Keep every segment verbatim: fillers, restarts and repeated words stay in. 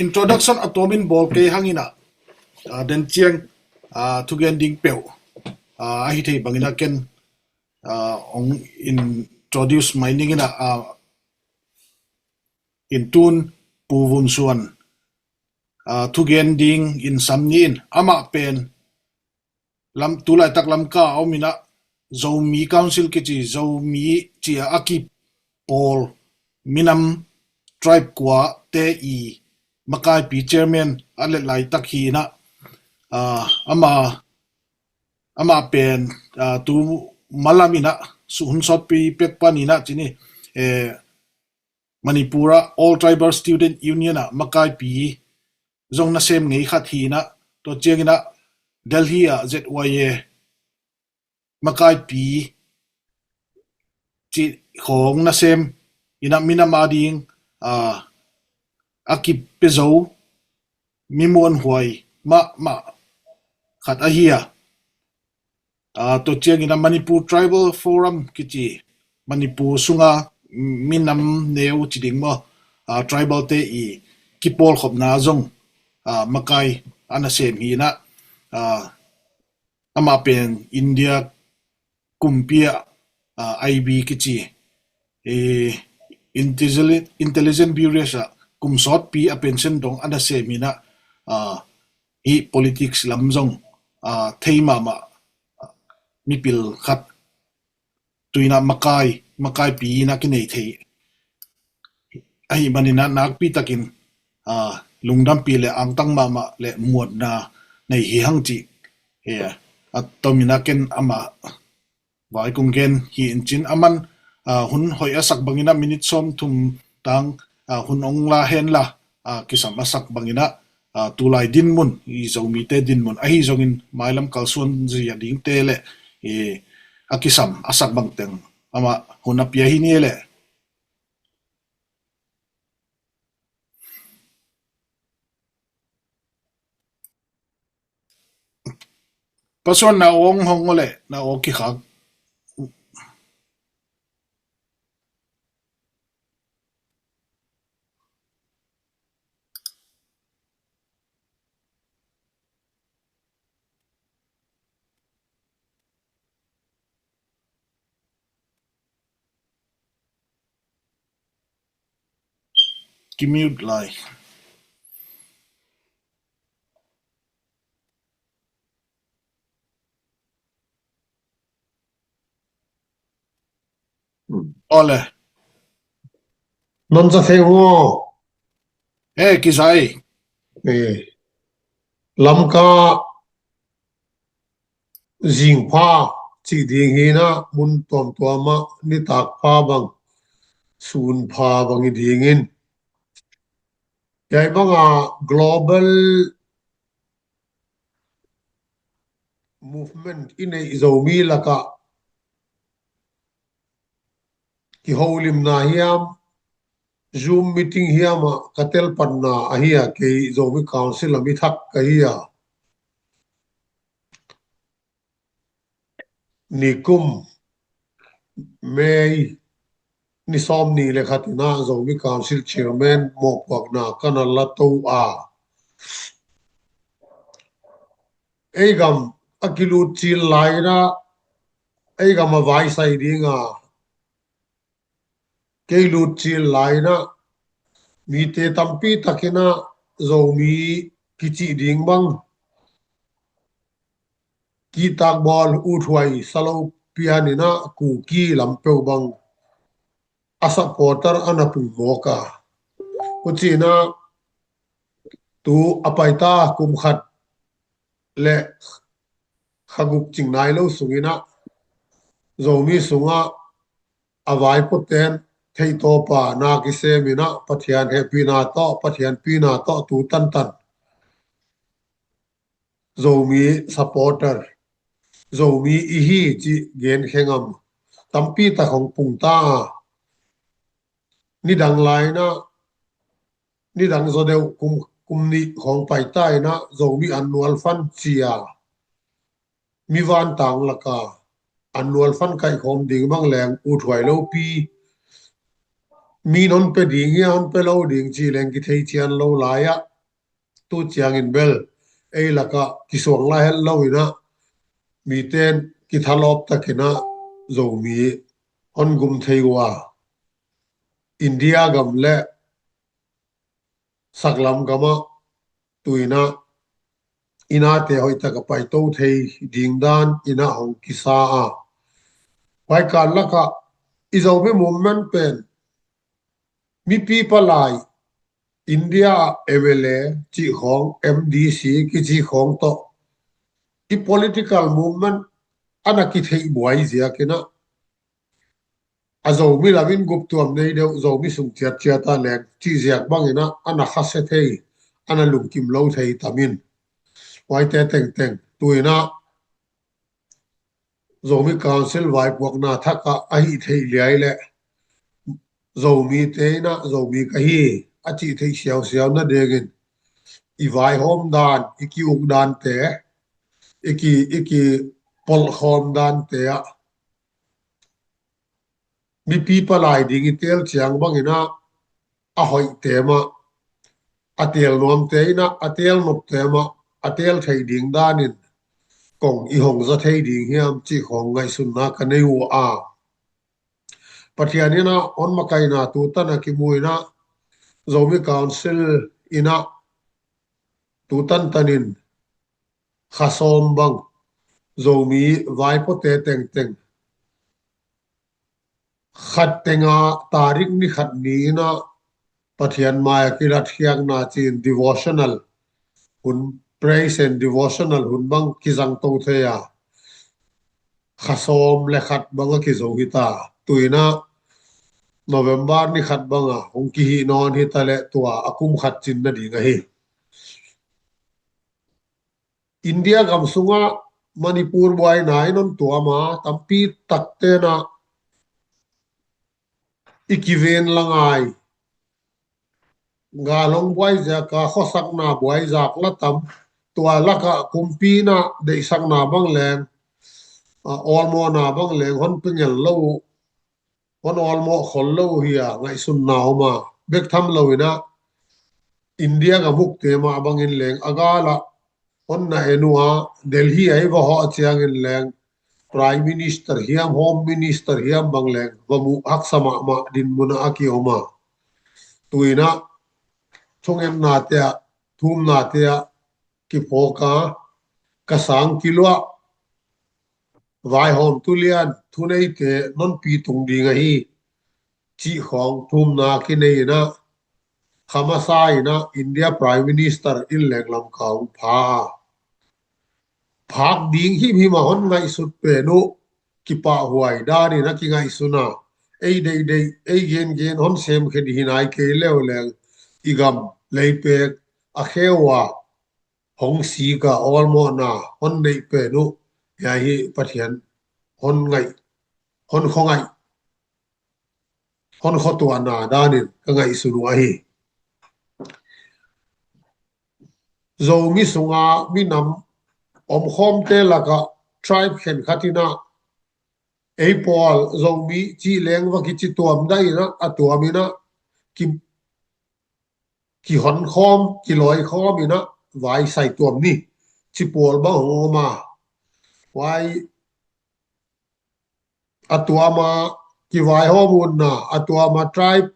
introduction a tuamin bawl kei hangin ah, ah, den ciang, ah, thugen ding peuh, ah, ahi thei bangin ah ken, ah, ong introduce mai ning in ah, ah, in tun Pu Vun Suan, ah, thugen ding in sam ni in amah pen lam, tulaitak Lamka a om in ah Zomi Council kici, Zomi ci-a a kipawl minam tribe kua te i makaipi chairman a let laitak hi in ah, ah, ama, ama pen, ah, tu malam in ah su hun sawtpi pek pan in ah ci ni, eh, Manipur ah All Tribal Student Union ah makaipi zong nasem ngei khat hi in ah, tua ciangin ah Delhi ah Z Y A makaipi cih khawng nasem in ah minam ading, ah, a kipia zo mi muanhuai mahmah khat ahi a. Ah, tua ciangin ah Manipur Tribal Forum kici, Manipur sunga minam neu ci ding maw, ah, tribal te i kipawlkhopna zong, ah, makai a nasem hi in ah, ah, amah pen India kumpi ah, ah, I B kici, eh, Intelligent, Intelligent Bureau ah kum sawtpi a pension dong a nasem hi in ah, ah, hih politics lam zong, ah, thei mahmah, ah, mipil khat tu in ah makai, makaipi in ah kinei thei ahih manin ah nakpi takin, ah, lungdampi le angtang mahmah le muanna nei hi hang cih, eh, a tom in ah ken amah vai kong gen hi in cin, aman, ah, hun hoih a sak bangin ah minit sawmthum tang, ah, hun ong la hen la, ah, kisam a sak bangin ah, ah, tulai dinmun, i Zomite dinmun ahi zongin mailam kalsuan zia dingte le, eh, a kisam a sak bang teng amah hun a pia hi ni le. Pasuan, na aw hong hong le, na aw kikhak. Ki-mute lai. Ole. Non za feng wo. Eh, kizai. Eh. Lamka zingpha cih ding hi in ah mun tuamtuam ah nitak pha bang, sun pha bang hi dingin. Hiai banga global movement i neih Zomi lakah kiholimna hiam, Zoom meeting hiam ah ka telpatna ahi a, kei Zomi Council a mi thak ka hi a. Nikum May ni sawmnih le khat in ah Zomi Council Chairman mawhpuakna ka na la to a. Ei gam a kilut cil lai in ah, ei gam a vaisai ding a kei lut cil lai in ah, mite tampi tak in ah Zomi kici ding bang, kihtak bawl uthuai salo pian in ah Kuki lam peuh bang a supporter a na pung mawk a. Huci in ah tu a paita kum khat le kha guk cing nai lo sung in ah Zomi sungah a vaipute'n theihtawpna kisem in ah Pathian hehpihna tawh, Pathian pina tawh tu tantan Zomi supporter, Zomi i hi cih gen khengam tampi tak hong pung ta a. Nidang lai in ah, nidang zaw deuh kum, kum nih khawng paita in ah Zomi annual fund ci a, mi vantang laka annual fund kaihkhawm ding bang leng uthuai lopi min hon pe ding hia, hon pe lo ding ci leng kithei cian lo lai ah, tu ciangin bel ei lakah kisuang lai het lo in ah, miten kithalawp takin ah Zomi hon gum thei uh a, India gam le saklam gamah tu in ah i nate hoih taka paito thei ding dan in ah hong kisa a. Huai kan lakah i Zomi movement pen mipi palai India ah M L A cih khawng, M D C kici khawng tawh i political movement a na kitheih buai ziakin ah, a Zomi lamin guptuam nei deuh, Zomi sung ciatciat ah leng cih ziak bangin ah a na khasia thei, a na lungkim lo thei tam in. Huaite tengteng tu in ah Zomi Council vaipuakna thak ah a hih theih liai leh Zomite in ah Zomi ka hi a cih theih siausiau nadingin i vaihawm dan, i ki-uk dante, i ki, i kipolhkhawm dante ah mipi palai ding i teel ciang bangin ah a hoihte mah, a teel nuamte in ah a teel nopte mah a teel theih ding danin kong i hong za thei ding hiam cih khawng ngaihsutna ka nei uh a. Pathian in ah hon makaihna tutan a kimu in ah Zomi Council in ah tutan tanin kha sawm bang Zomi vaipuakte tengteng khat tenga tarik ni khat ni in ah Pathian mai a kilatkhiakna ci-in devotional hun, praise and devotional hun bang kizang to thei a, kha sawm le khat bang a kizo hi ta. Tu in ah November ni khat bang a hong kihih nawn hi ta leh tua a kum khat cin nading ahi. India gam sungah Manipur buaina in hon tuam a, tampi takte in ah i kiven la ngai, galhong buai ziak a khuasakna buai zak la tam, tua lakah kumpi in ah deihsakna bang leng, a, awlmawhna bang leng hon pe ngel lo uh, hon awlmawh khol lo uh hi a ngaihsutna om a, bek tham lo in ah India gam ukte mah bangin leng a gal ah hon na en uh a, Delhi ah i va hawh ciangin leng Prime Minister hiam, Home Minister hiam bang leng va muh haksa mahmah dinmun ah a kiom a. Tu in ah thungetnate ah, thumnate ah kiphawk a, ka sang kiluah vaihawmtu lian, thuneite nonpi tung ding ahi cih khawng thumna kinei in ah, kha masa in ah India Prime Minister in leng Lamka hong pha a, phak ding himhim a hon ngaihsut pen uh kipahhuai danin a kingaihsun a, ei deihdeih, ei gengen hon semkhe dih hi nai kei leu leng i gam leipek a kheu a hong sik a awlmawhna hon neih pen uh, hiai hi Pathian hon ngaih, hon khuangaih, hon khuatuahna danin ka ngaihsun uh ahi. Zomi sunga minam omkhawmte lakah tribe khenkhat in ah ei pawl Zomi cih leng va kici tuam dah in ah, a tuam in ah ki, kihonkhawm, kilawikhawm in ah vai sai tuam ni ci pawl bang hong om a, vai a tuam a kivaihawm utna, a tuam a tribe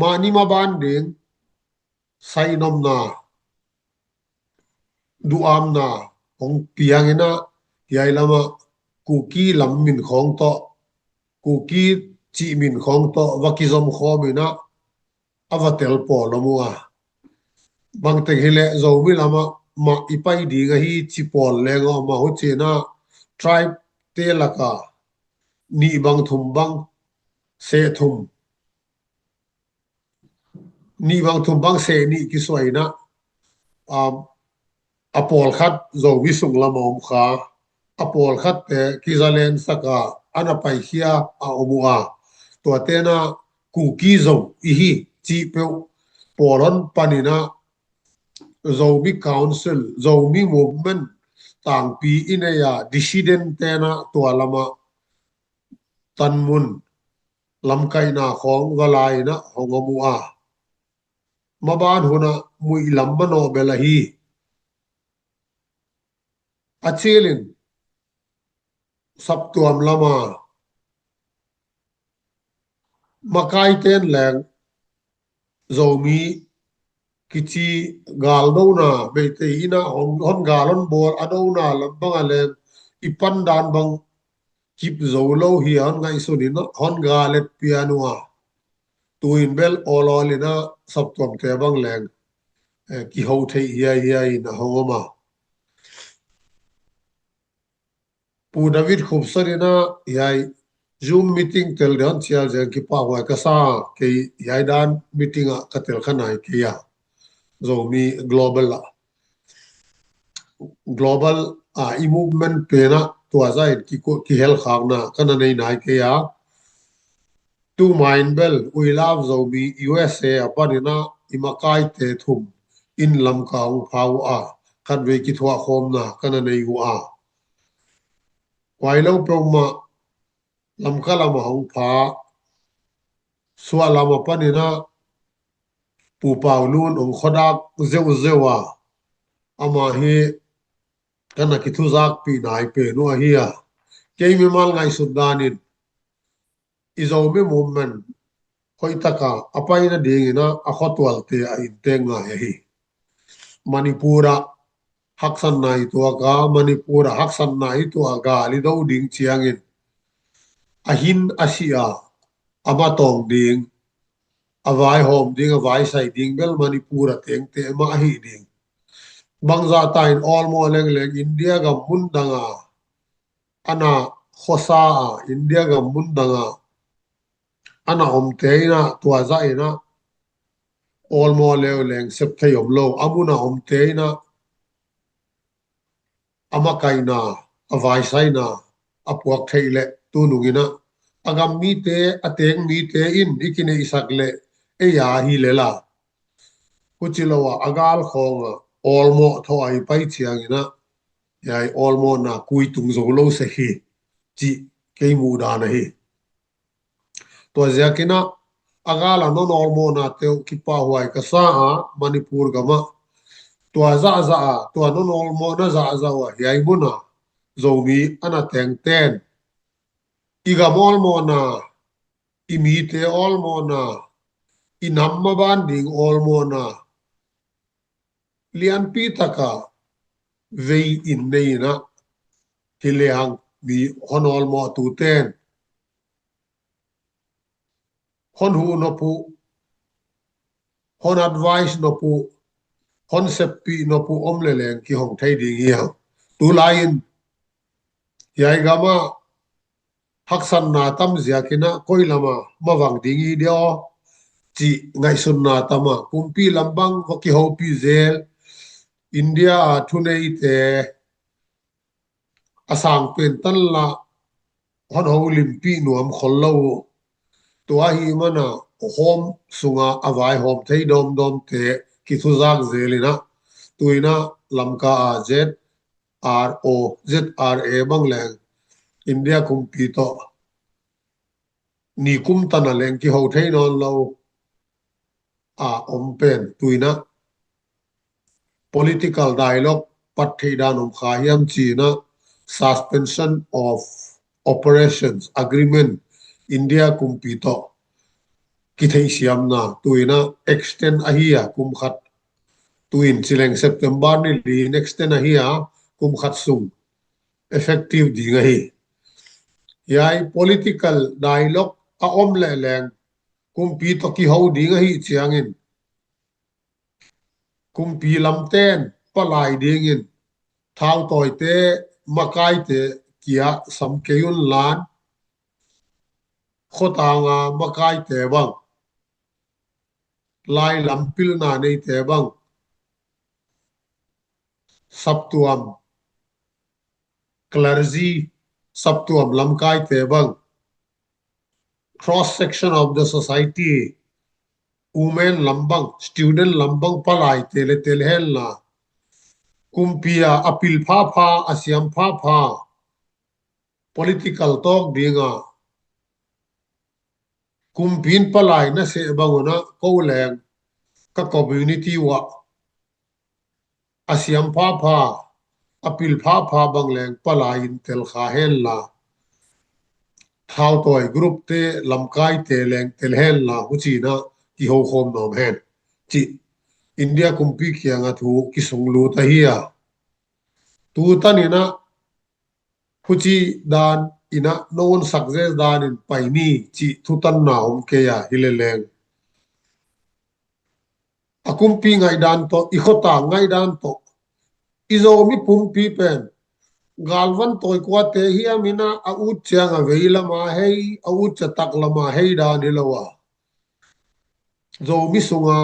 mahni maban ding sainomna, duhamna hong piang in ah, hiai lamah Kuki lam min khawng tawh, Kuki cih min khawng tawh va kizom khawm in ah, a va tel pawl om uh a. Bangteng hileh Zomi lamah mah i pai ding ahi ci pawl leng a om a, huci in ah tribe te laka nih bang thum bang seh thum, nih bang thum bang seh nih kisuah in ah, um, a pawlkhat Zomi sung lam a om kha, a pawlkhatte kizalen sak a, a na paikhia a om uh a. Tuate in ah Kuki Zo i hi cih peuh pawl hon pan in ah Zomi Council, Zomi Movement tangpi i nei a, dissident te in ah tua lamah tanmun lamkaihna khawng va lai-in ah hong om uh a, maban hunah muih lam manawh bel ahi. A cilin saptuam lama makaiten leng Zomi kici galdona, Meitei innah hon, hon gal hon bawl a dona lam banga leng i pandan bang kip zo lo hi a hon ngaihsun in hon gal et pian uh a, tu-in bel awlawl innah saptuamte bang leng, eh, kiho theih hiaihiai in a hong om a. Pu David Khupsat innah hiai Zoom meeting tel ding hon cial zeng kipahhuai ka sa. Kei hiai dan meeting ah ka tel kha nai kei a, Zomi global ah, global ah i movement pen ah tua zah in ki, kihelkhakna ka na nei nai kei a. Tuma in bel We Love Zomi U S A a panin ah i makaite thum in Lamka hong pha uh a, khatvei kithuahkhawmna ka na nei uh a. Huai lo peuhmah Lamka lamah hong pha, Suahlam a panin ah Pu Pau Lun hong khuadak zeuhzeuh a, amah hi ka na kithuzakpih nai pen uh ahi a. Kei mimal ngaihsut danin i Zomi movement hoihtaka a pai nadingin ah a khuatualte a inntek ngai ahi. Manipur ah haksatna i tuak a, Manipur ah haksatna i tuak a gal i do ding ciangin a hin a si a, a matawng ding, a vaihawm ding, a vaisai ding bel Manipur a tengte mah ahi ding. Bangzah ta in awlmawh lengleng India gam mundang a, a na khuasa a, India gam mundang a a na omte in ah tua zah in ah awlmawh leuleng sep thei om lo, a mun a omte in ah a makaihna, a vaisaina a puak theih leh tunung in ah a gam mite, a teng mite in i kineihsak leh ei a hi lela, huci lo ah a gal khawng ah awlmawh thawh a i pai ciangin ah hiai awlmawhna kui tung zo lo sek hi, cih kei muhdan ahi. Tua ziakin ah a gal a non awlmawhnate uh kipahhuai ka sa a, Manipur gam ah tua zahzah a, tua non awlmawhna zahzah uh a hiai mun a Zomi a na tengten i gam awlmawhna, i mite awlmawhna, i nam maban ding awlmawhna lianpi taka vei in nei in ah, hi lehang mi hon awlmawh tuten hon huh nop uh, hon advice nop uh, hon seppih nop uh om leleng kihong thei ding hi hang. Tulai in hiai gam ah haksatna tam ziakin ah koi lam a mavang ding hi dia aw, cih ngaihsutna tam a, kumpi lam bang va kihopih zel, India a thuneite a sang pen tan la hon holimpih nuam khol lo uh. Tua ahih man a home sung a a vaihawm thei dawmdawmte kithuzak zel in ah, tu in ah Lamka a Z R O, Z R A bang leng India kumpi tawh nikum tan a leng kiho thei nawn lo a om pen tu in ah political dialogue pat theih dan om kha hiam ci in ah Suspension of Operations Agreement India kumpi tawh kitheihsiamna tu in ah extend ahi a, kum khat, tu in ci leng September ni li in extend ahi a, kum khat sung effective ding ahi. Hiai political dialogue a om leh leng kumpi tawh kiho ding ahih ciangin kumpi lamten palai dingin thautawite, makaite kia sam kei un lan, khotang a makaite bang, lai lam pilna neite bang, saptuam, clergy, saptuam lamkaite bang, cross section of the society, women lam bang, student lam bang palaite le tel hen la, kumpi a a pil phapha, a siam phapha, political talk ding a Kumpi in palai na seh bang un ah ko leng ka community uah a siam phapha, a pil phapha bang leng palai in tel kha hen la, thautawi group te, lamkai te leng tel hen la, huci in ah kiho khawm nuam hen, cih India kumpi kiangah thu kisunglut ahi a. Tu tan in ah huci dan in ah no un success dan in pai ni cih thutanna om kei a, hi le leng a kumpi ngaihdan tawh, i khuata ngaihdan tawh, i Zomi pumpi pen galvan tawi kuate hiam in ah a ut ciang a vei lama hei, a ut cia tak lama hei dan hi lo a, Zomi sunga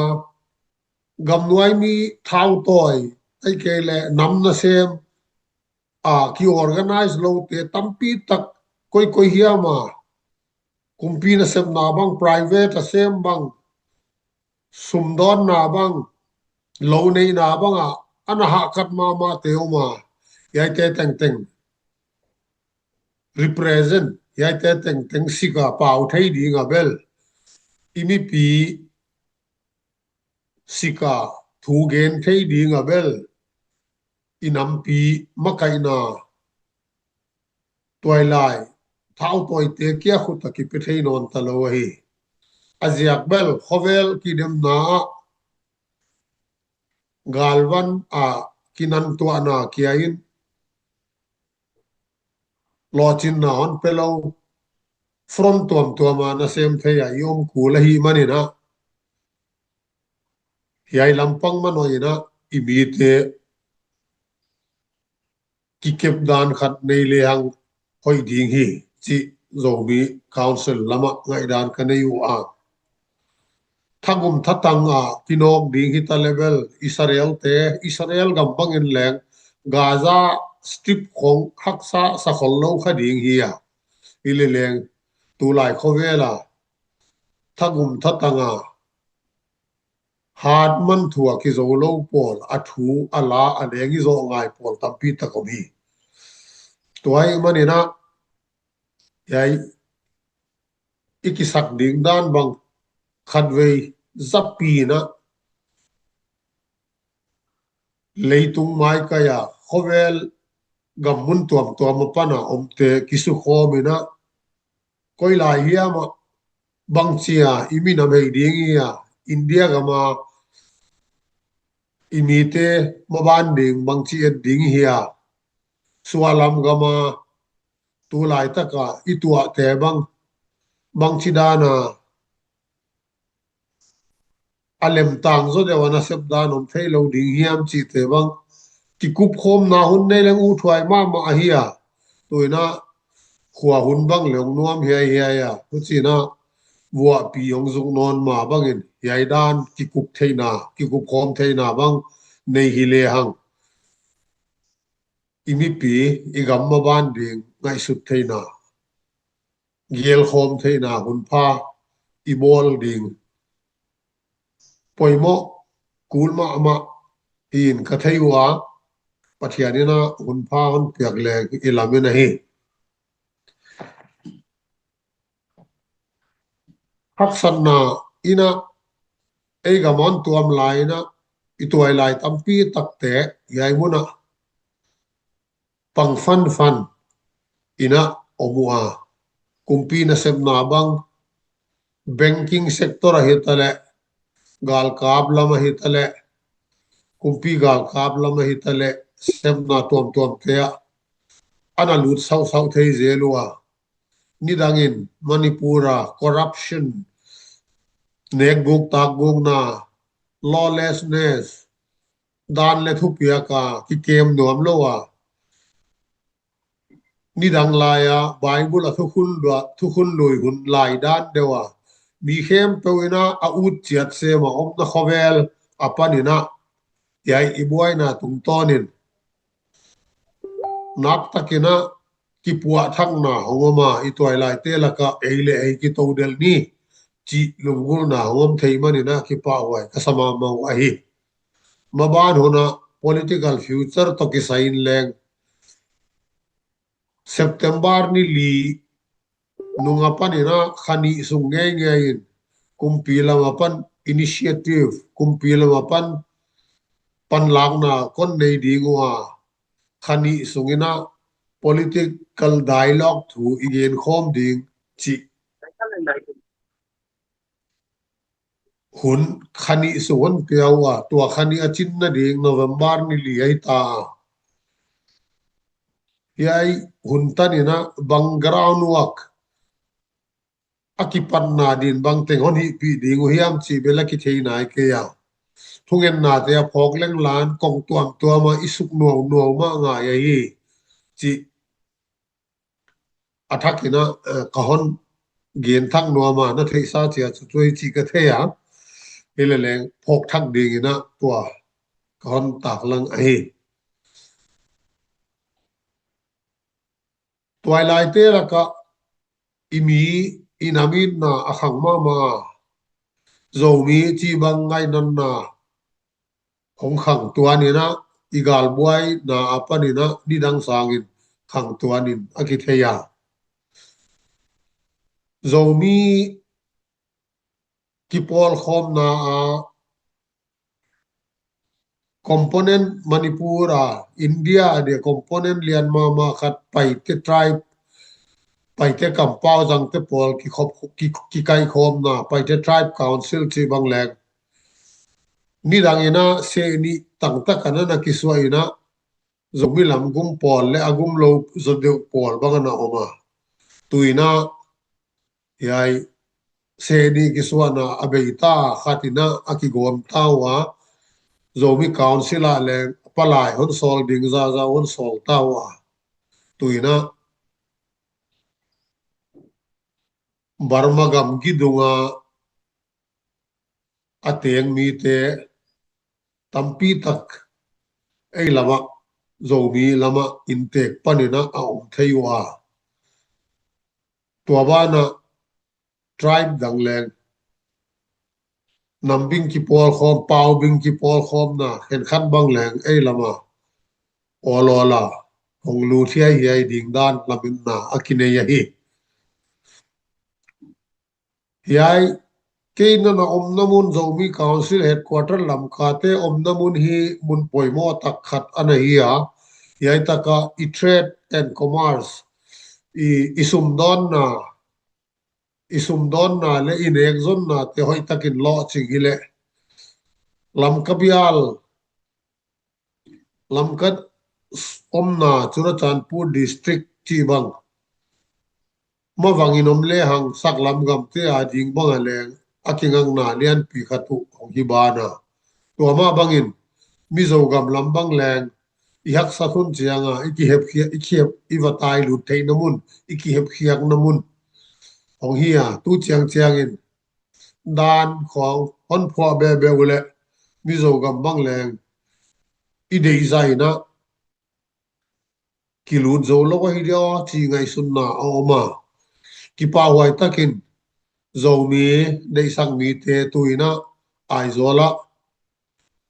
gamnuai mi thautawi, ahih kei leh nam nasem a ki organize lote tampi tak koikoi hiam a, kumpi nasepna bang, private a sem bang, sumdawnna bang, lo neihna bang ah a na hahkat mahmahte om a, hiaite tengteng represent, hiaite tengteng sika pau thei ding a bel, i mipi sika thu gen thei ding a bel, i nampi makaihna tuailai thautawite kia khut a kipia thei nawn ta lo ahi. A ziak bel khovel kidemna ah galvan a kinantuahna kia in lawhcinna hon pia lo, front tuamtuam a nasem thei a i om kul ahih manin ah, hiai lampang manawh in ah i mite kikep dan khat nei lehang hoih ding hi, cih Zomi Council lamah ngaihdan ka nei uh a. Thagum thatang a kinawk ding hi ta le bel, Israel te, Israel gam bangin leng Gaza Strip khong haksa sa khol lo kha ding hi a. Hi le leng tulai khovel a thagum thatang a hat man thu a kizo lo pawl, a thu a la a leng i zawh ngai pawl tampi tak om hi. Tua ahih manin ah, hiai i kisak ding dan bang khatvei zapi in ah leitung maikai a khovel gammun tuamtuam a pan a omte kisukhawm in ah, koi lai hiam ah bangci a i minam hei ding hi a, India gam a i mite maban ding bangci et ding hi a, suahlam gam a tulaitak a i tuahte bang bangci dan a a lemtang zaw deuh a nasep dan om thei lo ding hiam cihte bang kikupkhawmna hun nei leng uthuai mahmah ahi a. Tu in ah khua hun bang le hong nuam hiaihiai a, huci in ah vuahpi hong zuk nawn mah bangin hiai dan kikup theihna, kikupkhawm theihna bang nei hi lehang i mipi, i gam maban ding ngaihsut theihna, gelkhawm theihna hunpha i bawl ding poimawh kul mahmah hi in ka thei uh a, Pathian in ah hunpha hon piak leng i lam in ahi. Haksatna in ah ei gam a hon tuam lai in ah i tuailai tampi takte hiai mun ah pang fanfan in ah om uh a, kumpi nasepna bang, banking sector ahi ta leh, galkap lam ahi ta leh, kumpi galkap lam ahi ta leh, sepna tuamtuamte ah a na lut sauhsauh thei zel uh a, nidangin Manipur a corruption, nekguk takgukna, lawlessness, dan le thupiak a kikem nuam lo a, nidang lai a Bible a thukhun lua, thukhun lui hun lai dan deuh a, mi khempeuh in ah a ut ciat sem a omna khovel a pan in ah hiai i buaina tungtawnin naktakin ah kipuahthakna hong om a, i tuailaite lakah ei le ei kitodelh ni cih lunggulhna hong om thei manin ah kipahhuai ka sa mahmah uh ahi. Maban hun ah political future tawh kisai in leng September ni li nung a panin ah kha nih sung ngeingei in kumpi lam a pan initiative, kumpi lam a pan panlakna kon nei ding uh a, kha nih sungin ah political dialogue thu i gen khawm ding cih hun kha nih sung hon pia uh a, tua kha nih a cin nading November ni li ahi ta a. Hiai hun tanin ah bang ground work a kipatna din bang teng hon hihpih ding uh hiam cih bel a kithei nai kei a. Thungennate a phawk lenglan kong tuamtuam a i suk nuaunuau mah ngai ahi cih a thakin ah, eh, ka hon gen thak nuam a, na theihsa cia cu tua hi cih ka thei a. Hi leleng phawk thak dingin ah tua ka hon taklang ahi. Tuailaite lakah i mi, i nam itna a khang mahmah a, Zomi cih bang ngainatna hong khang tuanin ah, i galbuaina a panin ah nidang sangin khang tuanin a kithei a. Zomi kipawlkhawmna a component Manipur a, India a dia component lian mahmah khat Paite tribe, Paite kampau zangte pawl kikhop, ki, kikaikhawmna Paite Tribe Council cih bang leng nidangin ah seh nih tangtak a na na kisuah in ah Zomi lam gum pawl le a gum lo zaw deuh pawl bang a na om a. Tuin ah hiai seh nih kisuahna a beita khatin ah a kigawm ta uh a, Zomi Council ah leng palai hon sawl ding zahzah hon sawl ta uh a. Tuin ah Burma gam kidunga a teng mite tampi tak ei lamah, Zomi lamah inntek panin ah a om thei uh a. Tua banah tribe dang leng, nambing kipawlkhawm, paubing kipawlkhawmna khenkhat bang leng ei lamah awlawl a hong lut hiaihiai ding dan lametna a kinei ahi. Hiai kei na na omna mun Zomi Council Headquarter Lamkate omna mun hi mun poimawh tak khat a na hi a, hiai takah i trade and commerce, i, i sumdawnna, i sumdawnna le i nekzonnate hoihtakin lawhcing hileh Lamka bial, Lamka omna Churachandpur District cih bang mavangin om lehang saklam gamte a ding bang a leng a kingakna lianpi khat uh hong hi ban a. Tua mah bangin Mizo gam lam bang leng i haksat hun cianga i kihepkhiak, i kihep, i va tai lut theihna mun, i kihepkhiakna mun hong hi a, tu ciangciangin dan khawng hon phuah behbeh uh leh Mizo gam bang leng i deihzah in ah kilut zo lo ahi dia ci ngaihsutna a om a. Kipahhuai takin Zomi deihsak mite tuin ah Aizawl ah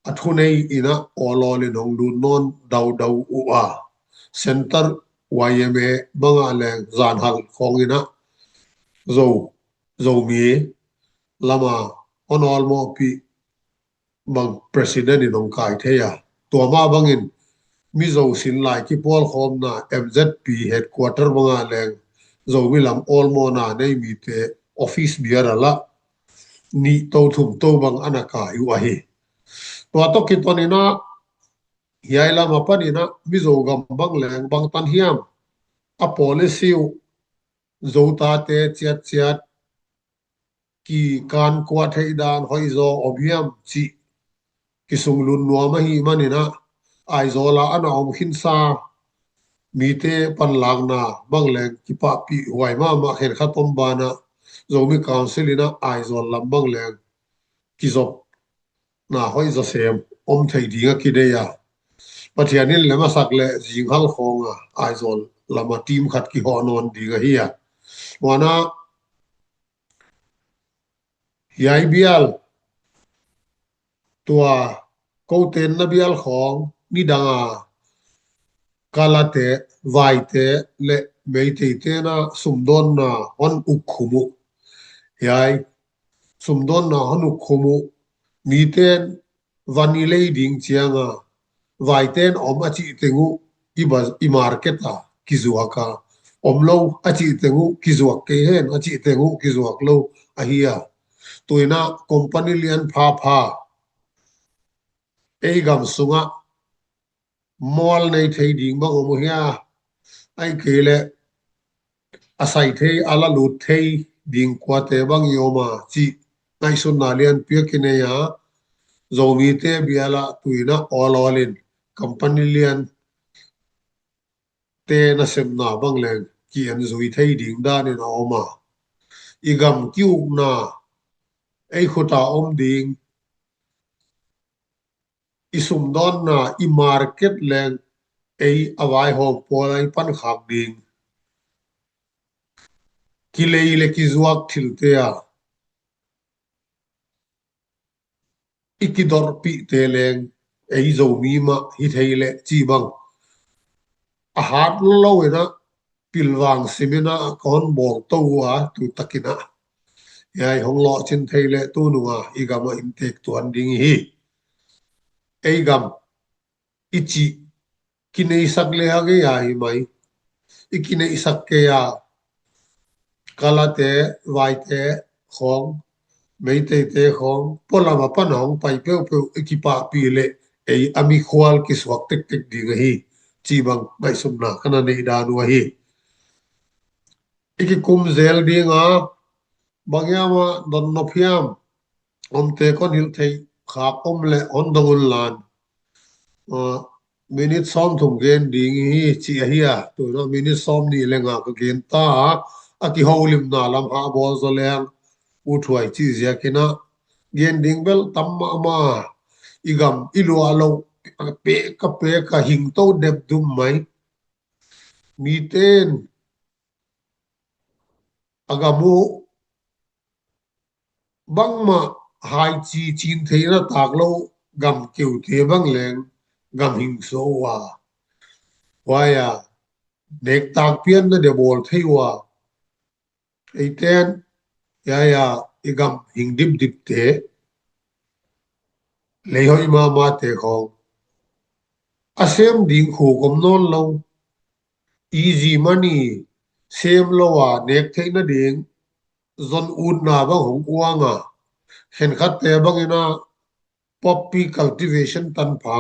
a thunei in ah awlawl in hong lut nawn daudau uh a. Center Y M A bangah leng zanhal khawngin ah Zo, Zomi lama hon awlmawhpih bang president in hong kai thei a. Tua mah bangin Mizo sinlai kipawlkhawmna M Z P headquarter bangah leng Zomi lam awlmawhna nei mite office bearer lah nih to thum to bang a na kai uh ahi. Tua tawh kitonin ah hiai lam a panin ah Mizo gam bang leng bangtan hiam a policy uh Zo tate ciatciat kikan kuah theih dan hoihzaw om hiam cih kisunglut nuam ahih manin ah Aizawl ah a na om khinsa mite panlakna bang leng kipahpih huai mahmah khenkhat om banah Zomi Council in ah Aizawl lam bang leng kizopna hoihzaw sem om thei ding a kidei a. Pathian in lem a sak leh zinghal khawng a Aizawl lam a team khat kihawh nawn ding ahi a. Huan ah hiai bial, tua ko tenna bial khawng nidang a kalate, vaite le Meiteite na sumdawnna hon uk khum uh. Hiai sumdawnna hon uk khum uh. Miten van i lei ding cianga vaiten om a cih teng uh i ba-, i market a kizuak a, om lo a cih teng uh kizuak kei hen a cih teng uh kizuak lo ahi a. Tuina company lian phapha ei gam sungah mual nei thei ding bang om uh hia? Ai kei leh a sai thei, a la lut thei ding kuate bang i om a cih ngaihsutna lianpi a kinei a. Zomite biala tuina awlawlin company lian te nasepna bang leng ki-en zui thei ding danin a om a. I gam ki-ukna ei khuta om ding, i sumdawnna, i market leng ei a vaihawm pawl a i pankhak ding, kilei le kizuak thilte a i kidorhpihte leng ei Zomi mah hi thei leh cih bang a hat lo lo inah pilvang siminah ka hon bawl to uh a, tu takinah hiai hong lawhcin thei leh tu nunga i gamah inntek tuan ding hi. Ei gam i cih kineisak le hang ei a hi mai. I kineisak kei a, Kalate, Vaite khawng, Meiteite khawng, pualam a pan a hong pai peuhpeuh i kipahpih leh ei a mikhual kisuak tektek ding ahi cih bang ngaihsutna ka na neih dan uh ahi. I kikum zel dinga, bang hiam a donnop hiam, omte kon hilh theih khak om leh hon dong un lan. Ah, minute sawmthum gen ding hi cih ahi a, tuna minute sawmnih le nga ka gen ta a, a kiholimna lam hah bawl zaw leng uthuai cih ziakinah gen ding bel tam mahmah a, i gam i luah loh ka pek ka pek a hing to dep dum mai. Miten a gam uh bangmah haici cin theihna tak lo gam keute bang leng gam hing suah uh a, huai a nektak pianna dia bawl thei uh a. Eiten hiai a i gam hing dipdipte, lei hoih mahmahte khawng a sem ding khuk om nawn lo. Easy money sem lo a nek theihna ding zon utna bang hong uang a, khenkhatte bangin ah poppy cultivation tanpha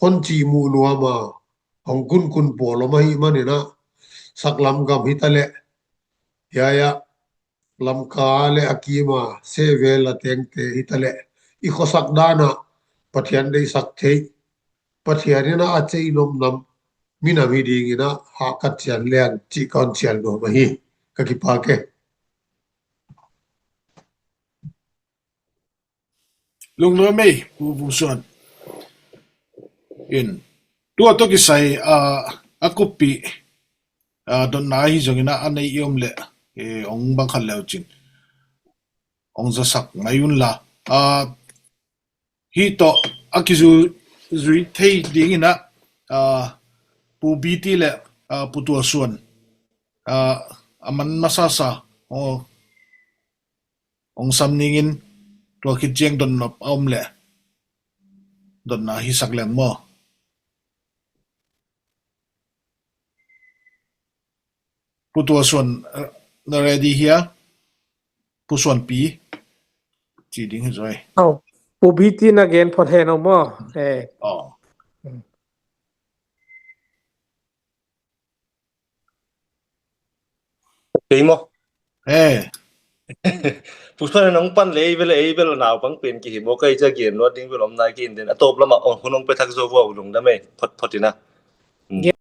hon cihmuh nuam a hong kunkun pawl om ahih manin ah, saklam gam hi ta leh, hiai a Lamka le a kim a sehvel a tengte hi ta leh, i khuasak dan ah Pathian deihsak theih, Pathian in ah a cei nopna minam hi dingin ah hahkat cian lian cih ka hon cial nuam ahi. Ka kipak e. Lungnuam ei, Pu Vung Suan. In, tua tawh kisai, ah, a kuppih, ah, dotna ahi zongin ah a nei i om leh, eh, hong bang khat le uh cin hong zasak mai un la. Ah, hih tawh a kizui thei dingin ah, ah, Pu B T le, ah, Pu Tua Suan, ah, a man masasa, oh, hong sam ningin, tua khit ciang dotnop a om leh dotna hisak leng maw? Pu Tua Suan, eh, na ready hia? Pu Suan Pi ci ding hi zaw ei. Oh, Pu B T na gen phot hen aw maw? Eh. Oh. Kei maw? Eh. Pu Suan, nong pan le ei bel, ei bel naupang pen kihi maw, kei ca gen luat ding bel om nai kei in den. A tawp lamah, oh, hun hong pe thak zaw vua, lungdam ei, phot, phot in ah.